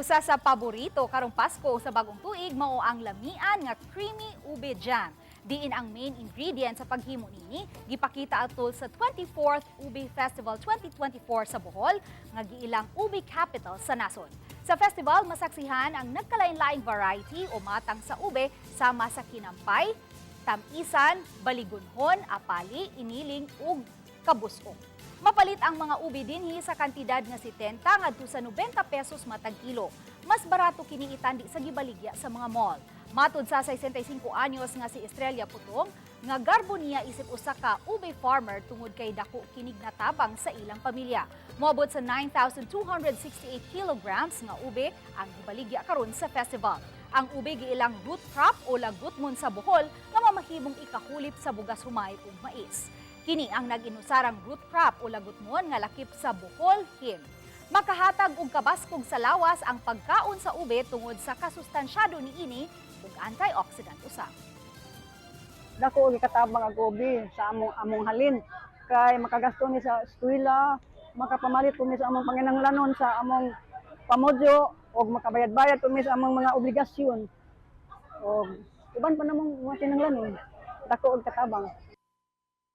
Usa sa paborito karong Pasko sa Bagong Tuig mao ang lamian nga creamy ube jam. Diin ang main ingredient sa paghimo nini gipakita atol sa 24th Ube Festival 2024 sa Bohol nga giilang ube capital sa nasod. Sa festival, masaksihan ang nagkalain-laing variety o matang sa ube sama sa kinampay, tamisan, baligunhon, apali, iniling ug kabusong. Mapalit ang mga ube dinhi sa kantidad nga 70 ngadto sa 90 pesos matag kilo. Mas barato kini itandi sa gibaligya sa mga mall. Matud sa 65 anyos nga si Estrella Putong, nga garbo niya isip usa ka ube farmer tungod kay dako kinig natabang sa ilang pamilya. Moabot sa 9,268 kilograms nga ube ang gibaligya karon sa festival. Ang ube giilang root crop o lagutmon sa Bohol nga mamahimong ikahulip sa bugas humay ug mais. Kini ang nag-inusarang root crop o lagutmon nga lakip sa Bohol Hymn. Makahatag og kabaskog sa lawas ang pagkaon sa ube tungod sa kasustansyado niini ug antioxidant usab. Dako og katabang ang ube sa among halin kay makagasto ni sa eskwela, makapamalit po mi sa among panginahanglanon sa among pamudyo og makabayad-bayad po mi sa among mga obligasyon. Og uban pa namong mga kinahanglanon. Dako og katabang.